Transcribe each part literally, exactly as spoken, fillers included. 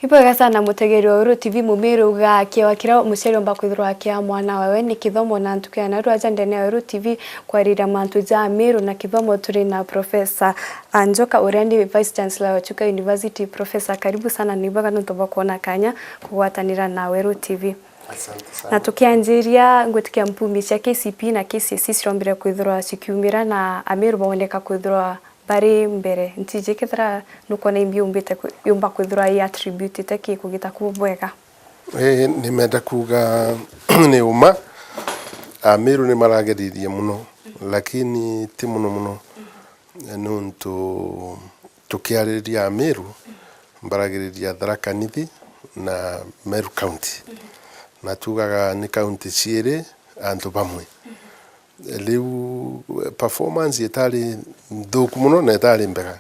Ibwega sana mutegeri wa Weru T V, Mumiru uga kiewa kiria muciari omba kwithirwa akia mwana wawe ni kithomo, na ntuku ya narua aja ndene ya Weru T V kwarira mantu ja Miru na kithomo turi na Professor Anjoka uria ni Vice Chancellor wa Chuka University. Professor, karibu sana, ni ibwega nontu bwa kwona kanya kugwatanira na Weru T V. Asante sana. Na tukianjiria, ngwitikia mpumi cia K C P na K C S E cirombire kwithirwa cikiumira na Amiru baoneka kwithirwa bari mbere. Ntiji kethira nukwona imbi yumbite kwi-, yumba kwithirwa i attributite ki kugita ku bwega? Ii, nimenda kuuga ni uma, Amiru ni marageririe muno, lakini ti muno muno, nuntu tukiariria Amiru, mbaragiriria Tharaka Nithi na Meru County. Na tuugaga ni county ciiri antu bamwe. Riu performance itari nthuku muno na itari mbega,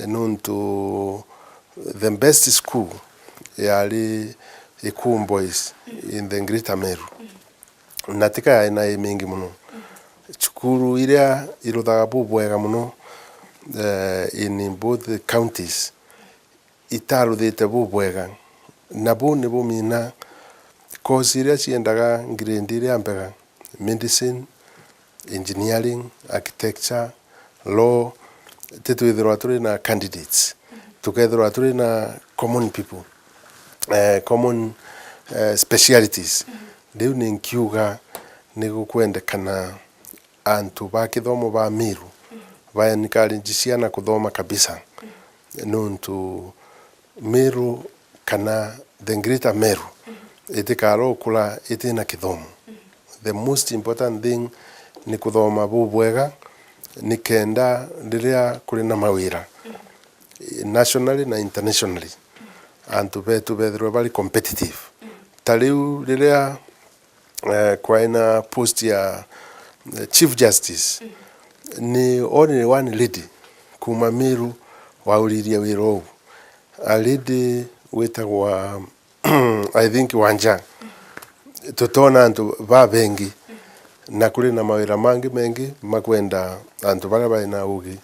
nuntu the best school yari Ikuu Boys in the Greater Meru, na tika yari na imingi muno. Cukuru iria iruthaga bubwega muno, eh, in both counties, itaruthite bubwega, na buu ni bumina course iria ciendaga grade iria mbega, medicine, engineering, architecture, law, titwithirwa turi na candidates, tukethirwa turi na common people, eh, common, eh, specialities. Riu ni nkiuga ni gukwendekana antu ba kithomo ba Miru ba encourage ciana kuthoma kabisa, nuntu Miru kana the Greater Meru itikara ukura itina kithomo. The most important thing ni kuthoma bubwega, nikenda riria kuri na mawira, nationally na internationally, antu betu bethirwe bari competitive. Ta riu riria eh, kwaina post ya, eh, Chief Justice, ni only one lady kuma Miru wauririe wira uu. A lady witagwa, I think, Wanja. Tutona antu babengi, na kuri na mawira mangi mengi makwenda antu baria bari na ugi.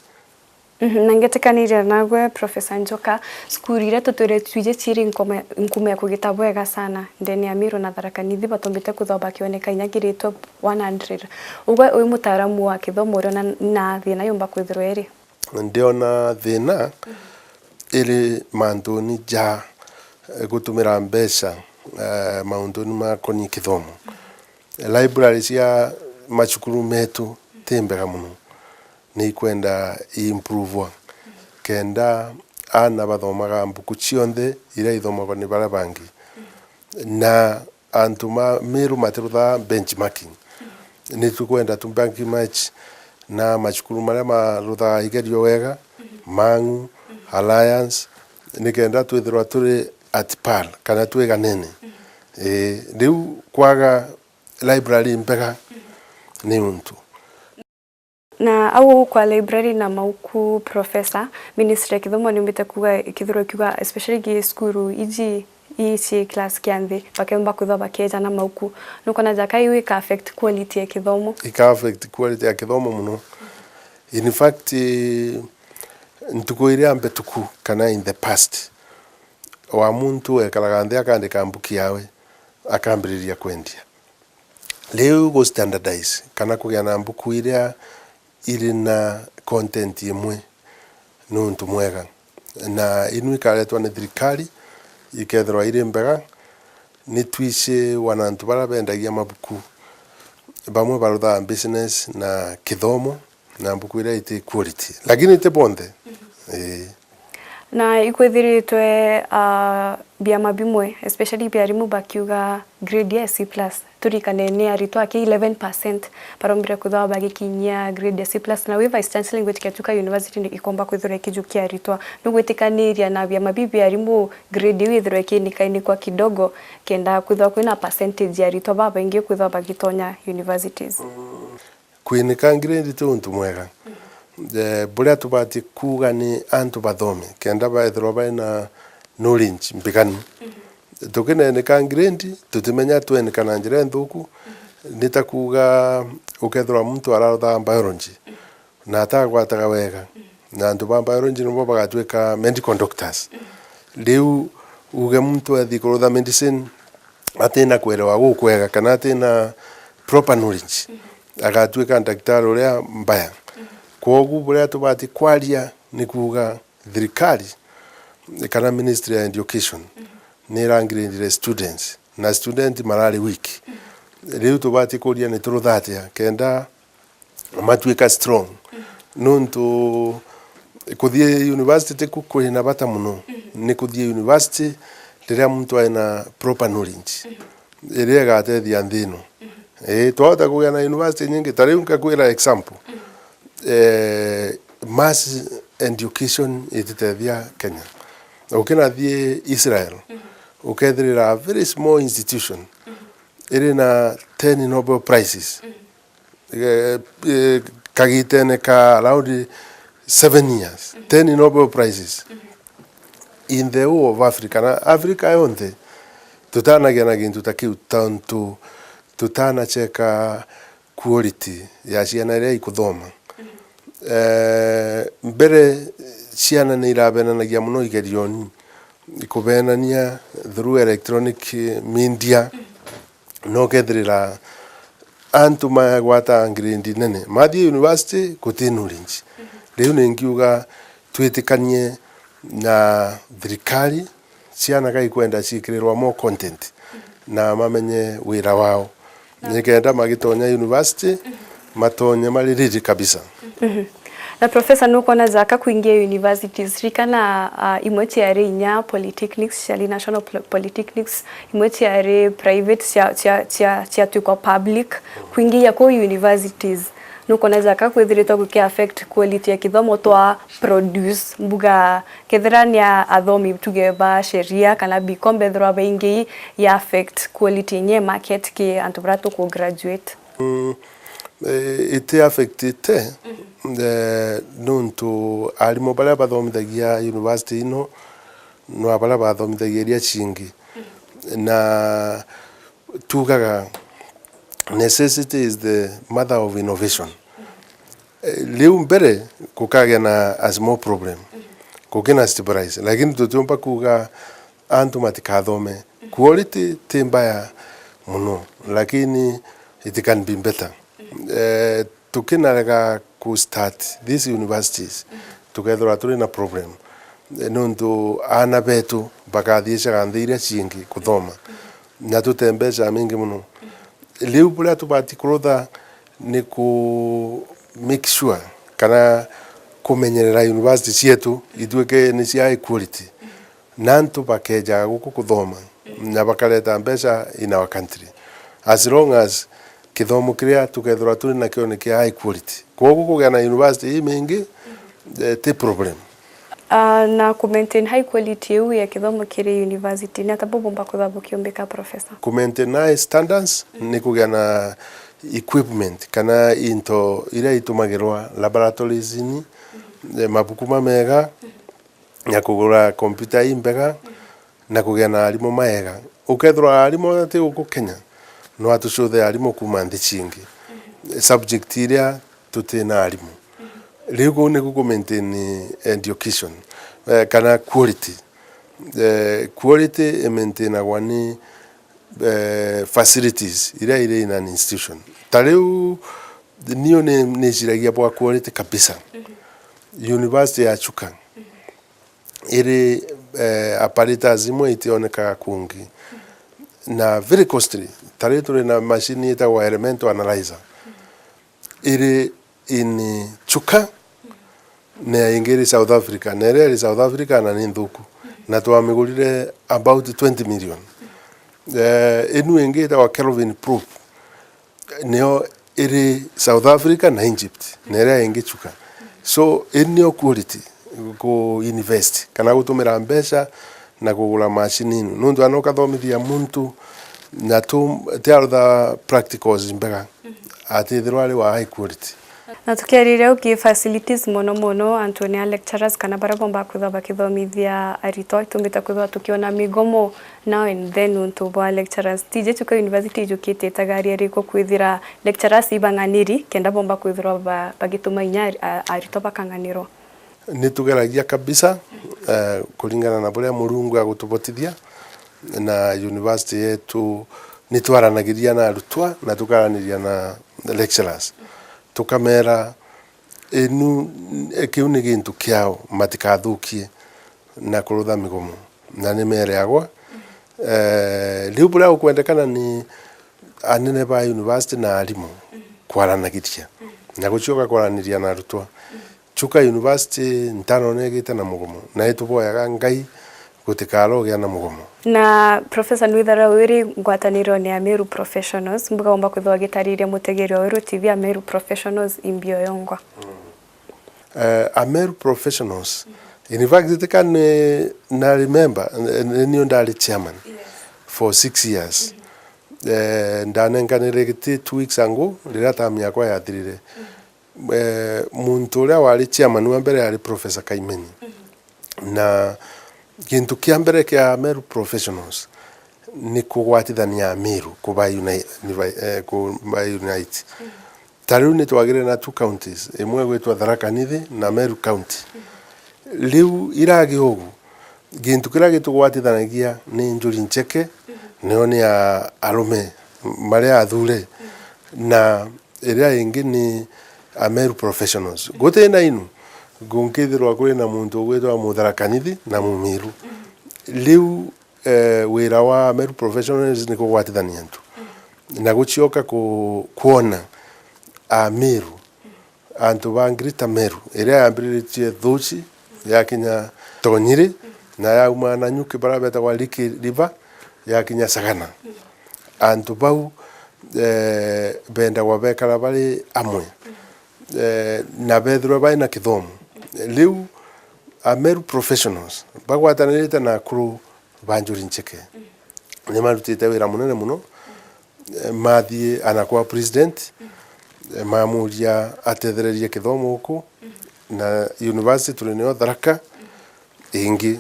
Mhm, na ngetikaniria nagwe, Professor Njoka, cukuru iria tutwire twiji ciri nkome-, nkume ya kugita bwega sana ndene ya Miru na Tharaka Nithi, batombite kwithirwa bakioneka inya grade top one hundred. Ugwe wi mutaaramu wa kithomo, uriona na thina yumba kwithirwa iri? Ndiona thina iri mantuni ja, eh, gutumira mbeca, eh, mauntuni makoni kithomo. Library cia macukuru metu ti mbega muno, ni ikwenda iimprovwa kenda aana bathomaga mbuku cionthe iria ithomagwa ni baria bangi. Na antu ma Miru matiruthaa benchmarking. Ni tukwenda tu benchmark na macukuru maria maruthaa igerio wega, Mang'u, Alliance, nikenda twithirwa turi at par kana twiganene. Ii, riu kwaga library mbega ni untu. Na au kwa library na mauku, Professor, Ministry ya Kithomo niumbite kuuga, ikithirwa ikiuga, especially gi cukuru iji ii ci class kia nthi, bakemba kwithwa bakeja na mauku. Nukona jaka iu ika affect quality ya kithomo? Ika affect quality ya kithomo muno. In fact, ntuku iria mbetuku kana in the past, wa muntu ekaraga nthi akandika mbuku yawe, akambiriria kwendia. Riu gu standardize kana kugia na mbuku iria iri na content imwe ni untu mwega, na inu ikaretwa ni thirikari, ikethirwa iri mbega. Ni twici wana antu baria bendagia mabuku, bamwe baruthaa business na kithomo, na mbuku iria iti quality, lakini ti bonthe. Ii. Na ikwithiritwe, ah, biama bimwe, especially bia arimu, bakiuga grade ya C plus, turikane ni aritwa aki eleven percent barombire kwithwa bagikinyia grade ya C plus, na wi Vice Chancellor, ngwitikia Chuka University ni ikomba kwithirwa ikijukia aritwa. Nugwitikaniria na biama biu bia arimu, grade iu ithirwe ikinikanikwa kidogo, kenda kwithwa kwina percentage ya aritwa babaingi kwithwa bagitonya universities? Kwinika grade ti untu mwega. Eh, buria tubati kuuga ni antu bathome, kenda baethirwa bari na knowledge mbiganu. Tukinenika grade, tutimenya twenika na njira nthuku, ni ta kuuga ukethirwa muntu ararutha biology, na atagwataga wega, na antu ba biology nibo bagatuika medical doctors. Riu Uge muntu athi kurutha medicine atina kuerewa gukwega kana atina proper knowledge, agatuika ndagitari uria mbaya. Kwogu buria tubati kwaria ni kuuga thirikari kana Ministry ya Education ni irangirindire students, na student marari weak. Riu tubati kuria ni turutha atia kenda matuika strong. Nontu kuthii university tiku kuri na bata muno, ni kuthii university riria muntu aina proper knowledge iria igatethia nthi ino. Ii, twahota kugia na university nyingi. Ta riu nkakwira example, eh, mass education ititethia Kenya. Ukinathii Israel, ukethirira a very small institution iri na ten Nobel Prizes, eh, eh, kagitene ka around seven years, ten Nobel Prizes in the whole of Africa. Na Africa yonthe tutanagia na gintu ta kiu, tontu tutanacheka quality ya ciana iria ikuthoma. Eh, mbere ciana ni irabenanagia muno igerioni, kubenania through electronic media, no kethirira antu magwata grade nene, mathii university guti knowledge. Riu ningiuga twitikanie na thirikari, ciana ga ikwenda ciikirirwa more content na mamenye wira wao, nikenda magitonya university matonye mari ready kabisa. Mhm. Na Professor, nukwona jaka kuingia universities, rikana, ah, imwe ciari inya polytechnics, ciari national pl-, polytechnics, imwe ciari private, cia, cia, cia, ciatwikwa public, kuingia kuu universities, nukwona jaka kwithiritwe guki affect quality ya kithomo twa produce? Mbuga kethira ni a-, athomi tuge ba sheria kana B Com bethirwa baingi, ya affect quality nye market ki antu baria tuku graduate? Mm, eh, iti affectite, eh, nontu arimu baria bathomithagia university ino no baria bathomithagia iria cingi. Na tugaga necessity is the mother of innovation. Eh, riu mbere gukagia na a small problem, gukina stabilize, lakini tutiumba kuga antu matikathome. Quality ti mbaya muno, lakini it can be better. Eh, tukinarega ku start these universities, tukethirwa turi na problem. Eh, nontu aana betu bakathiicaga nthi iria cingi kuthoma, na tute mbeca mingi muno. Riu buria tubati kurutha ni ku make sure kana kumenyerera university cietu itwike ni cia high quality, na antu bakejaga guku kuthoma na bakareta mbeca in our country, as long as kithomo kiria tukethirwa turi nakio ni kia high quality. Kwogu kugia na university imingi, eh, ti problem. Ah, na ku maintain high quality iu ya kithomo kiri university, ni atia bubumba kwithirwa bukiumbika, Professor? Ku maintain high standards ni kugia na equipment kana into iria itumagirwa laboratories-ini, eh, mabuku mamega, na kugura computer imbega, na kugia na arimu maega. Ukethirwa arimu ona ti guku Kenya, no atucuthe arimu kuma nthi cingi. Subject iria tutina arimu. Riu kuu niku ku maintain education, eh, kana quality. Eh, quality imaintainagwa ni, eh, facilities iria iri in an institution. Ta riu niu ni, niciragia bwa quality kabisa. University ya Chuka iri, eh, apparatus imwe itionekaga kungi na very costly. Ta riu turi na machine itagwa Elemento Analyzer, iri in Chuka, na ingi iri South Africa, na iria iri South Africa na ni nthuku, na twamigurire about twenty million. Eh, inu ingi itagwa Kelvin Probe, nio iri South Africa na Egypt, na iria ingi Chuka. So, ii nio quality, ku invest kana gutumira mbeca na kugura machine inu. Nontu ana ukathomithia muntu na tu, ti arutha practicals mbega, atithirwa ari wa high quality. Na tukiariria uki facilities mono mono, antu ni a lecturers kana baria bomba kwithirwa bakithomithia aritwa, itumbite kwithirwa tukiona migomo now and then untu bwa lecturers. Tiji Chuka University ijukite itagaria riku kwithira lecturers ibang'aniri kenda bomba kwithirwa ba-, bagituma inya ari-, a-, aritwa bakang'anirwa? Ni tugeragia kabisa, eh, kuringana na buria Murungu agutubotithia, na university yetu ni twaranagiria na arutwa na tukaraniria na lecturers, tukamera, inu, kiu ni gintu kiao, matikathukie na kurutha migomo, na ni mere agwa. Eh, riu buria ukwendekana ni anene ba university na arimu kwaranagiria na gucioka kwaraniria na arutwa. Chuka University ntanonegete na mugomo, na ituboyaga Ngai gutikarogia na mugomo. Na Professor, nwitharau iri ngwataniro-ini ya Meru Professionals, mbugagomba kwithirwa gitariria mutegeri wa Weru T V a Meru Professionals imbio yongwa. Eh, a Meru Professionals, in fact, tika ni, na remember, eh, nio ndari chairman for six years. Eh, ndanenkanire giti two weeks ago, riria term yakwa yathirire. Eh, muntu uria wari chairman wa mbere yari Professor Kaimenyi. Na gintu kia mbere kia Meru Professionals ni kugwatithania Amiru, kuba uni-, ni ba-, eh, kuba unite. Ta riu ni twagire na two counties, imwe igwitwa Tharaka Nithi na Meru County. Riu iragi ugu, gintu kiria gitugwatithanagia ni Njuri Ncheke, nio ni a-, arume, maria athure, na iria ingi ni a Meru Professionals. Guti na inu, gunkithirwa kuri na muntu ugwitwa Mutharaka Nithi na Mumiru. Riu, eh, wira wa Meru Professionals ni kugwatithania antu. Na gucioka ku-, kwona Amiru, antu ba Greater Meru, iria yambiriritie Thuci, yakinya Tonyiri, na yauma Nanyuki, baria betagwa Riki River, yakinya Sagana. Antu bau, eh, bendagwa bekara bari amwe, eh, na bethirwe bari na kithomo. Riu, a Meru Professionals bagwatanirite na akuru ba Njuri Ncheke ni marutite wira munene muno. Eh, mathie anakwa president, eh, mamuria atethererie kithomo guku, na university turi nio Tharaka ingi,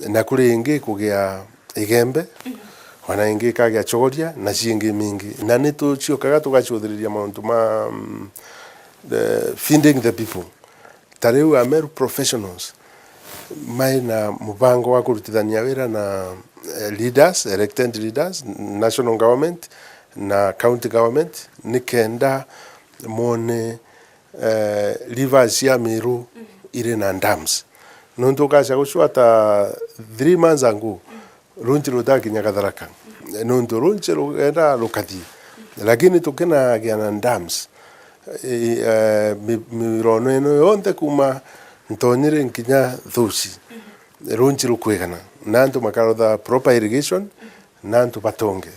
na kuri ingi kugia Igembe, ona ingi ikagia Chogoria, na ciingi mingi. Na ni tuciokaga tugacuthiriria mauntu ma, mm, the feeding the people. Ta riu a Meru Professionals mai na mubango wa kurutithania wira na, eh, leaders, elected leaders, national government na county government, nikenda mone, eh, rivers cia Meru iri na dams. Nontu ukaca gucwata three months ago, runchi rutakinya Gatharaka, nontu runchi rugenda rukathii, lakini tukinagia na dams. I-, eh, mi-, mirono ino yonthe kuma Ntonyiri nkinya Thuci, runchi rukwigana, na antu makarotha proper irrigation, na antu batonge.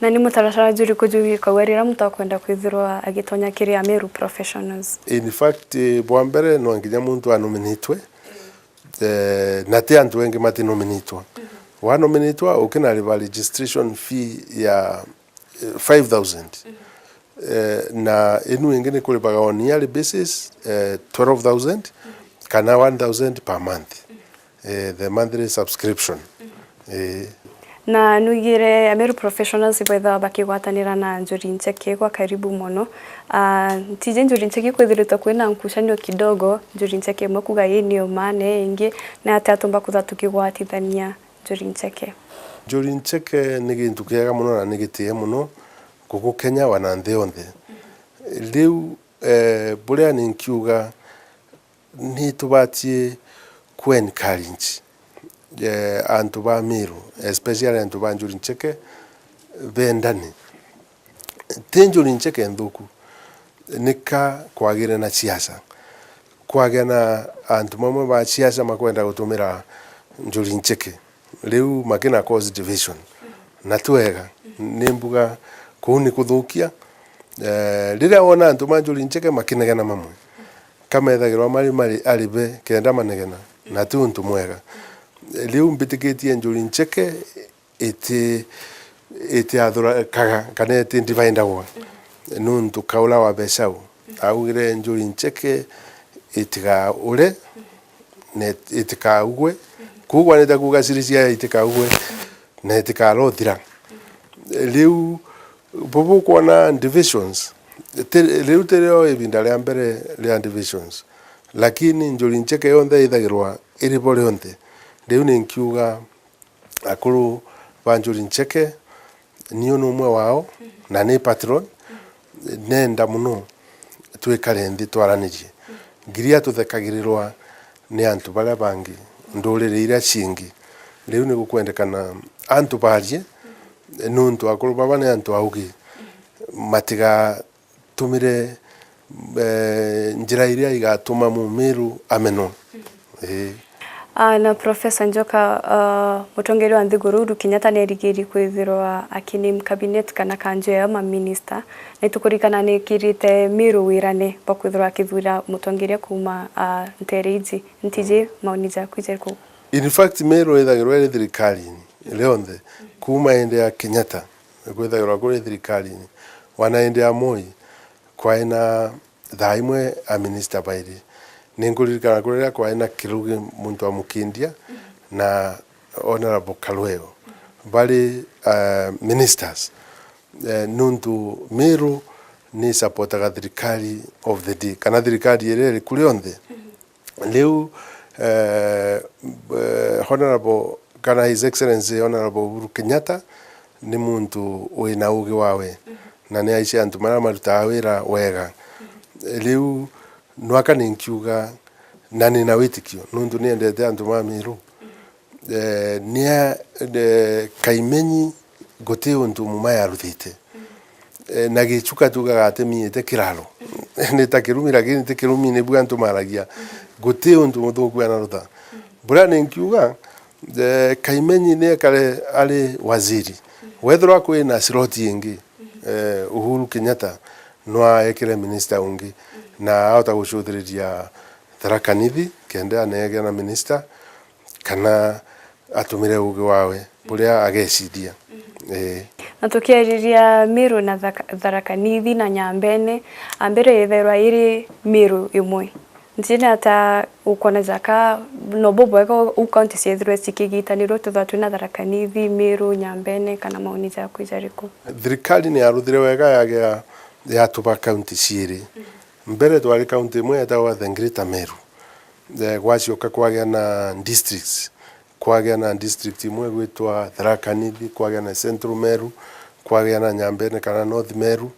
Na ni mutaratara juriku jugikagua riria muntu akwenda kwithirwa agitonya kiri Ameru Professionals? In fact, eh, bwa mbere no nginya muntu anominitwe, eh, na ti antu engi matinominitwa. Wanominitwa, ukinariba registration fee ya, eh, five thousand. Eh, na inu ingi ni kuribaga on yearly basis, eh, twelve thousand kana one thousand per month. Eh, the monthly subscription. Eh. Na nwigire Ameru Professionals ibwethaga bakigwatanira na Njuri Ncheke gwa karibu mono. Ah, ntiji Njuri Ncheke kwithiritwe kwina nkucanio kidogo, Njuri Ncheke imwe kuga ii ni uma na ii ingi, na atia tumba kwithirwa tukigwatithania Njuri Ncheke? Njuri Ncheke ni gintu kiega mono na ni gitie mono guku Kenya, wana nthi yonthe. Riu, eh, buria ni nkiuga, ni tubatie ku encourage, eh, antu ba Meru, especially antu ba Njuri Ncheke, bendane. Ti Njuri Ncheke nthuku, nika kwagire na siasa. Kwagia na antu mamwe ba siasa makwenda gutumira Njuri Ncheke. Riu makina cause division. Na ti wega. Ni mbuga kuu ni kuthukia. Eh, riria wona antu ma Njuri Ncheke makinegena mamwe, kamethagirwa mari, mari ari be kenda manegena, na ti untu mwega. Riu mbitikitie Njuri Ncheke iti, itiathurakaga kana iti dividagwa nuntu kaula wa Becau augire Njuri Ncheke itikaure na itikaugwe. Kuu gwanite kuuga siri ciayo itikaugwe na itikara uthira. Riu bubu kwona divisions, ti, riu tirio ibinda ria mbere ria divisions. Lakini Njuri Ncheke yonthe ithagirwa iri bo rionthe. Riu ni nkiuga akuru ba Njuri Ncheke, niu ni umwe wao, na ni patron, nenda mono twikare nthi twaranirie. Ngiria tuthekagirirwa ni antu baria bangi, nduriri iria cingi. Riu ni gukwendekana antu barie, nuntu akuru baba ni antu augi, matigatumire, eh, njira iria igatuma Mumiru amenwa. Ii. Ah, na Professor Njoka, ah, mutongeria wa nthiguru Uhuru Kenyatta ni erigiri kwithirwa akiname cabinet kana kanjo ya maminista, na itukurikana ni ekirite Miru wirane bwa kwithirwa akithura mutongeria kuuma, ah, ntere iji. Ntiji, maoni jaku jariku? In fact, Miru ithagirwa iri thirikarine rionthe, kuuma indi ya Kenyatta kwithagirwa kuri thirikarine, wana indi ya Moi, kwai na thaa imwe a minister bairi. Ni nkuririkana kuri riria kwai na Kirugi muntu wa Mukindia na Honourable Kalweo bari, eh, ministers. Eh, nuntu Miru ni supportaga thirikari of the day, kana thirikari iria iri ku rionthe. Riu, eh, eh, Honourable kana His Excellency Honourable Uhuru Kenyatta ni muntu wina ugi wawe, na ni aici antu maria marutaga wira wega. Riu nwaka ni nkiuga, na nina witikio, nuntu ni endete antu ma Miru. Eh, nia, eh, Kaimenyi guti untu muma yaruthite. Eh, na Gichuka tugaga atemiite kiraro. Ni ta kirumi, lakini ti kirumi, nibu antu maragia. Guti untu muthuku anarutha. Buria ni nkiuga, eh, Kaimenyi ni ekare ari waziri. Wethirwa kwina slot ingi, eh, Uhuru Kenyatta no aekire minister ungi, na ahota gucuthiriria Tharaka Nithi, kenda aneegea na minister, kana atumire ugi wawe buria ageciria. Ii. Na tukiariria Miru na Thaka-, Tharaka Nithi na Nyambene, a mbere yethairwa iri Miru imwe. Ntiji ni ata ukwona jaka no bubwega u county ciethirwe cikigitanirwa twithirwa twina Tharaka Nithi, Miru, Nyambene, kana maoni jaku jariku? Thirikari ni yaruthire wega yagia yatuba county ciiri. Mbere twari county imwe yetagwa the Greater Meru. Eh, gwacioka kwagia na districts, kwagia na district imwe igwitwa Tharaka Nithi, kwagia na Central Meru, kwagia na Nyambene kana North Meru.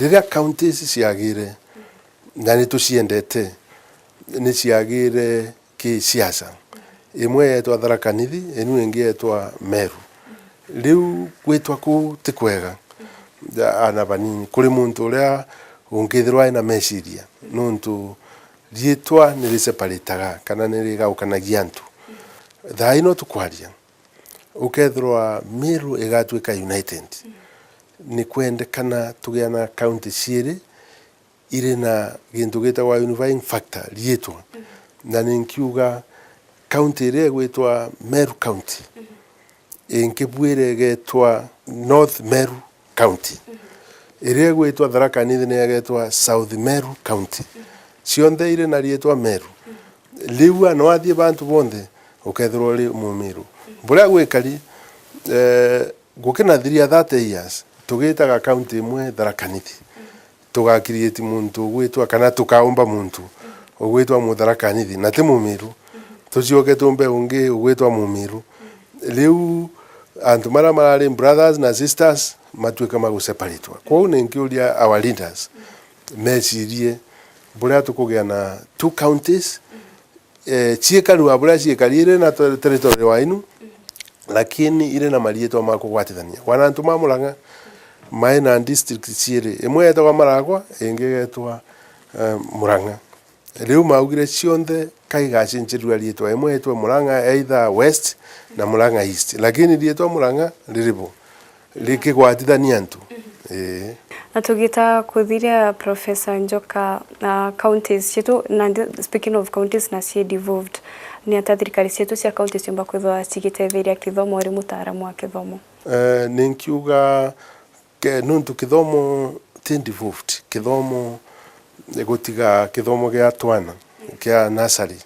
Riria county ici ciagire, na ni tuciendete, ni ciagire ki siasa. Imwe yetwa Tharaka Nithi, inu ingi yetwa Meru. Riu gwitwa kuu ti kwega, ana banini, kuri muntu uria ungithirwa ena meciria, nuntu riitwa ni riseparitaga kana ni rigaukanagia antu. Thaa ino tukwaria, ukethirwa Meru igatwika united, ni kwendekana tugia na county ciiri iri na gintu gitagwa unifying factor, riitwa. Na ni nkiuga county iria igwitwa Meru County, ingi bwire igetwa North Meru County. Iria igwitwa Tharaka Nithi ni igetwa South Meru County. Cionthe iri na riitwa Meru. Riu ano athie bantu bonthe, ukethirwa uri Mumiru. Buria gwikari, eh, gukina thiria thirty years, tugitaga county imwe Tharaka Nithi. Tuga create muntu ugwitwa, kana tukaumba muntu ugwitwa Mutharaka Nithi, na ti Mumiru. Tucoke tumbe ungi ugwitwa Mumiru. Riu antu maria marari brothers na sisters matuika ma guseparatwa. Kwou ni nkiuria our leaders mecirie buria tukugia na two counties, eh, ciikaru a buria ciikari iri na ter-, territory wa inu, lakini iri na mariitwa ma kugwatithania. Wana antu ma Murang'a mai na district ciiri, imwe yetagwa Maragwa, ingi igetwa, eh, Murang'a. Riu maugire cionthe ka igacenjirua riitwa, imwe yetwe Murang'a either West na Murang'a East, lakini riitwa Murang'a riri bo. Rikigwatithania antu. Ii. Na tugita kuthiria, Professor Njoka, na counties cietu, na ndi-, speaking of counties na cie devolved, ni ata thirikari cietu cia counties ciumba kwithwa cigitetheria kithomo uri mutaaramu wa kithomo? Eh, ni nkiuga ke-, nuntu kithomo ti devolved, kithomo ni gutiga kithomo gia twana kia nursery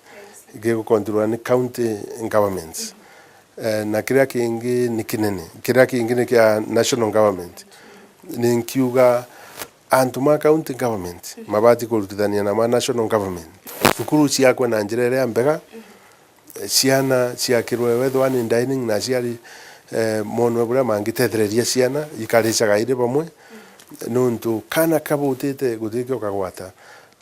gigukontrolwa ni county governments. Eh, na kiria kingi ni kinene, kiria kingi ni kia national government. Ni nkiuga antu ma county government mabati kurutithania na ma national government. Cukuru ciakwe na njira iria mbega, ciana ciakirwe wethwa ni dining na aciari, eh, monwe buria mangitethereria ciana ikaricaga iri bamwe, nontu kana kabutite gutikio kagwata.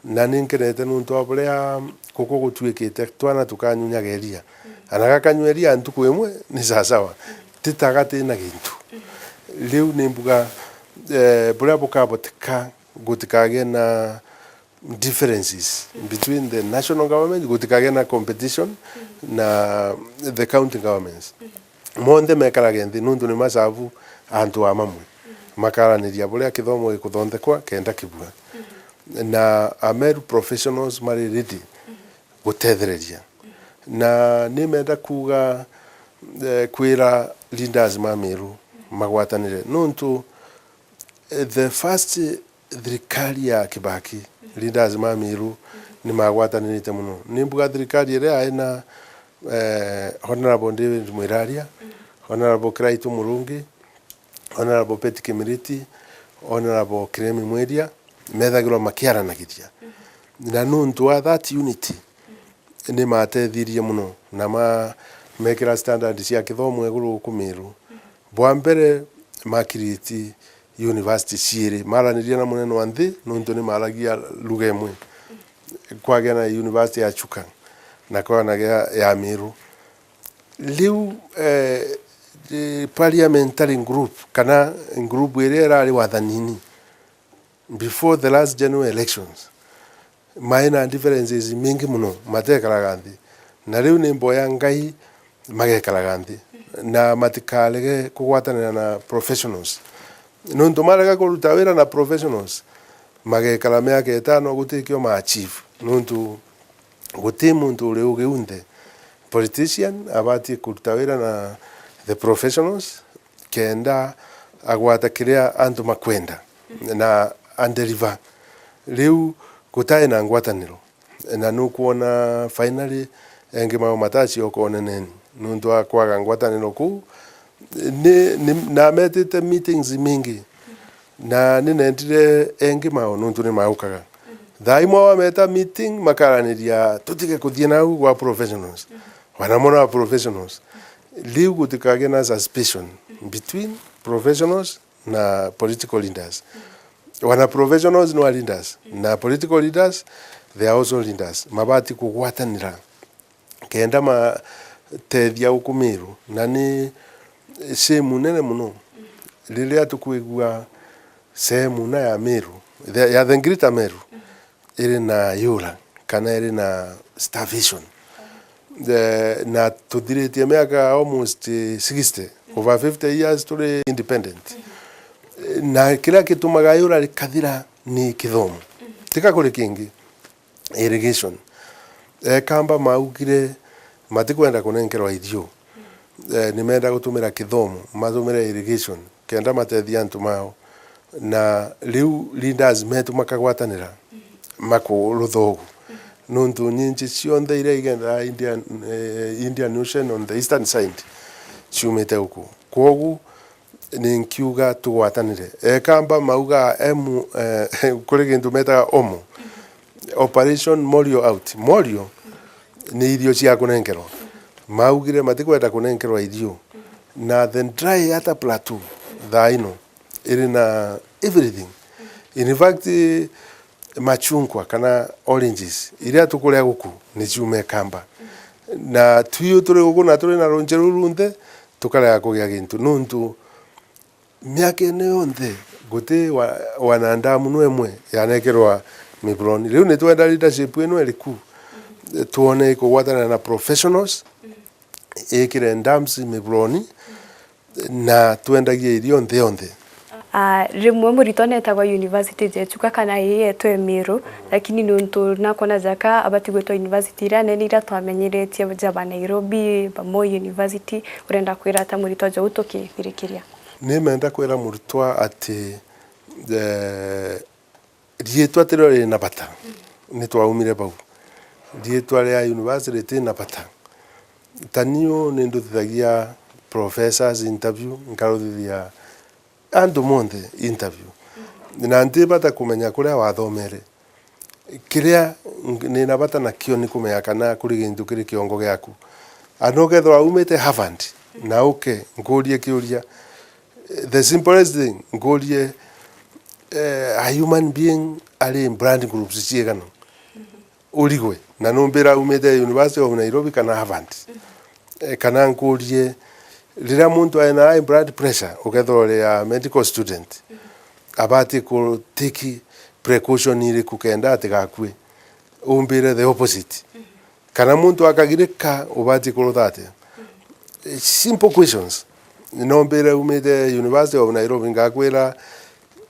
Na ni nkenete nontu wa buria guku gutuikite twana tukanyunyaga iria. Ana gakanyua iria ntuku imwe ni sasawa. Ti ta gatina gintu. Riu ni mbuga, eh, buria bukaboteka gutikagee na differences between the national government, gutikagee na competition na the county governments. Monthe mekarage nthi nontu ni masavu antu a mamwe. Makaraniria buria kithomo gikuthondekwa kenda kibua. Na Ameru professionals mari ready gutethereria. Na nimenda kuuga, eh, kwira leaders ma Meru magwatanire. Nontu, eh, the first thirikari ya Kibaki, leaders ma Meru ni magwatanirite mono. Ni mbuga thirikari iria yaina, eh, Honorable David Mwiraria, Honorable Kiraitu Murungi, Honorable Betty Kimiriti, Honorable Kiremi Mwiria, methagirwa makiaranagiria. Na nontu wa that unity, ni matethirie mono na ma-, mekira standard cia kithomo iguru guku Meru. Bwa mbere, ma create university ciiri, maraniria na munene wa nthi, nontu ni maragia lugha imwe. Kwagia na university ya Chuka, na kwanagia ya Meru. Riu, eh, eh, parliamentary group, kana group iria irari wathanini, before the last general elections, mai na differences mingi mono, matekaraga nthi. Na riu ni mboya Ngai magekaraga nthi, na matikarege kugwatanira na professionals. Nontu marega kuruta wira na professionals, magekara miaka itano gutikio ma achieve. Nontu guti muntu uri ugi unthe. Politician abati kuruta wira na the professionals, kenda agwata kiria antu makwenda na a deliver. Riu gutai na ngwataniro, na nukwona finally engi mao matacio koneneni nontu wa kwaga ngwataniro kuu. Ni, ni, nametite meetings mingi, na ninendire engi mao nontu ni maukaga. Thaa imwe wameta meeting, makaraniria, "Tutige kuthie nau gwa professionals." Wanamona wa professionals. Riu gutikagea na suspicion between professionals na political leaders. Wana professionals no leaders, na political leaders, they are also leaders. Mabati kugwatanira kenda matethia guku Meru, na ni shame nene mono riria tukwigua sehemu na ya Meru, the, ya the Greater Meru, iri na yura kana iri na starvation. Eh, na tuthiritie miaka almost sixty, over fifty years turi independent. Na kiria gitumaga yura rikathira ni kithomo. Tika kuri kingi. Irrigation. Ekamba maugire matikwenda kunenkerwa irio. Eh, nimenda gutumira kithomo, matumire irrigation, kenda matethia antu mao. Na riu leaders metu makagwatanira maku ruthugu. Nontu nyinji cionthe iria igendaga Indian, eh, Indian Ocean on the eastern side ciumite guku. Kwogu, ni nkiuga tugwatanire. Ekamba mauga emu, eh, kuri gintu metaga omo. Operation Morio out. Morio ni irio cia kunenkerwa. Maugire matikwenda kunenkerwa irio. Na the dry ata plateau thaa ino iri na everything. In fact, machungwa kana oranges iria tukuria guku ni ciume Ekamba. Na twiu turi guku na turi na runji ruu runthe, tukarega kugia gintu. Nontu miaka ino yonthe, guti wa-, wanadamu no imwe yanekerwa Miburoni. Riu nitwenda leadership ino iriku, twone ikugwatana na professionals, ikire dams Miburoni, na twendagia irio nthi yonthe. Ah, rimwe muritwa netagwa university jechuka kana ii yetwe Miru, lakini nontu nakwona jaka abati gwitwa university iria nene iria twamenyeretie ja ba Nairobi, ba Moi University, urenda kwira ata muritwa jou tukithirikiria? Nimenda kwira murutwa ati, eh, riitwa tirio riri na bata, ni twaumire bau. Riitwa ria university riti na bata. Ta niu ni nduthithagia professors interview, nkaruthithia antu monthe interview. Na nti bata kumenya kuria wathomere. Kiria ng-, nina bata nakio ni kumenya kana kuri gintu kiri kiongo giaku. Ana ukethirwa umite Harvard, na uke nkurie kiuria, the simplest thing, nkurie, eh, a human being ari in blood groups ciigana? Urigwe. Na numbira umite University of Nairobi kana Harvard. Eh, kana nkurie, riria muntu aina high blood pressure, ukethirwa uri a medical student, abati ku take precaution iriku kenda atigakue? Umbire the opposite. Kana muntu akagirika, ubati kurutha atia? Eh, simple questions. Nombire umite University of Nairobi, ngakwira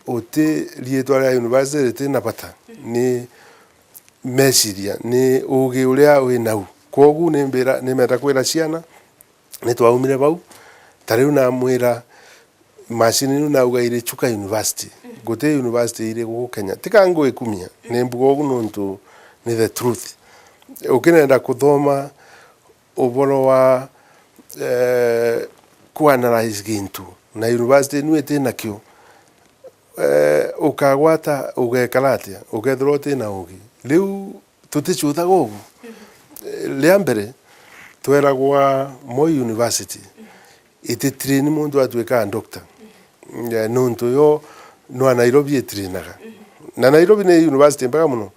uti riitwa ria university riti na bata. Ni meciria, ni ugi uria wi nau. Kwogu nimbira, nimenda kwira ciana, nitwaumire bau. Ta riu namwira, macini inu nauga iri Chuka University. Guti university iri guku Kenya. Tika ngwikumia, ni mbuga ugu nontu ni the truth. Ukinenda kuthoma uboro wa, eh, ku analyze gintu, na university inu iti nakio, eh, ukagwata, ugekara atia ukethirwa uti na ugi? Riu tuticuthaga ugu. Eh, ria mbere, tweragwa Moi University ititrain muntu atuika doctor. Eh, nontu yo no a Nairobi itrainaga. Na Nairobi ni university mbega muno.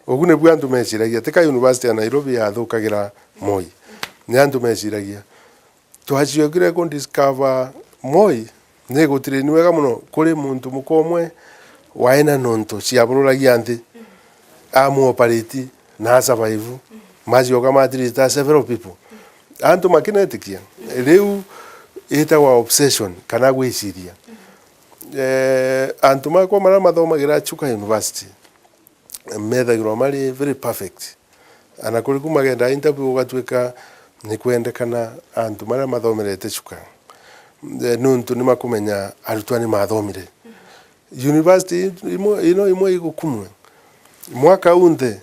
Ugu nibu antu meciragia, tika university ya Nairobi yathukagira Moi. Ni antu meciragia. Twaciokire ku discover Moi ni gutrain wega muno. Kuri muntu muka umwe waina nontu ciabururagia nthi, amu operate na a survive, macioka ma treat several people. Antu makinetikia. Riu itagwa obsession kana gwiciria. Eh, antu makwa maria mathomagira Chuka University, methagirwa mari very perfect. Ana kuri ku magenda interview, ugatwika ni kwendekana antu maria mathomerete Chuka. Eh, nontu ni makumenya arutwa ni mathomire. University imwe, ino imwe igukumwe. Mwaka unthe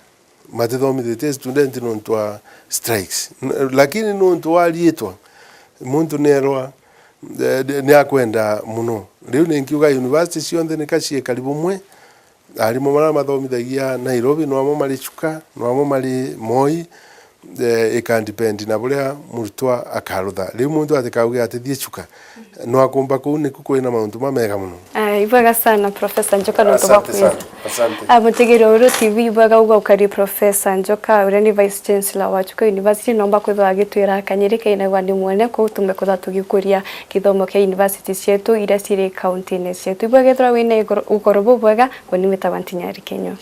matithomithitie student nontu wa strikes. N-, lakini nontu wa riitwa, muntu nierwa, eh, ni akwenda muno. Riu ninkiuga university cionthe nika ciikari bumwe, Arimu maria mathomithagia Nairobi, no amwe mari Chuka, no amwe mari Moi, eh, ika depend na buria murutwa akarutha. Riu muntu atikauge ati thie Chuka, no akumba kuu niku kwina mauntu mamega muno. Ah, ibwega sana, Professor Njoka, nontu bwa kwija. Asante sana. Asante. Ah, mutegeri wa Uru T V, ibwega ugaukaria Professor Njoka, uria ni Vice Chancellor wa Chuka University, nomba kwithwa agitwira kanyiri kainagwa ni mwene, kuu tumbe kwithwa tugikuria kithomo kia university cietu iria ciri kaunti-ini cietu. Ibwega ethirwa wina igoro-, ugoro bubwega, Ngoni witagwa Ntinyari Kenyo.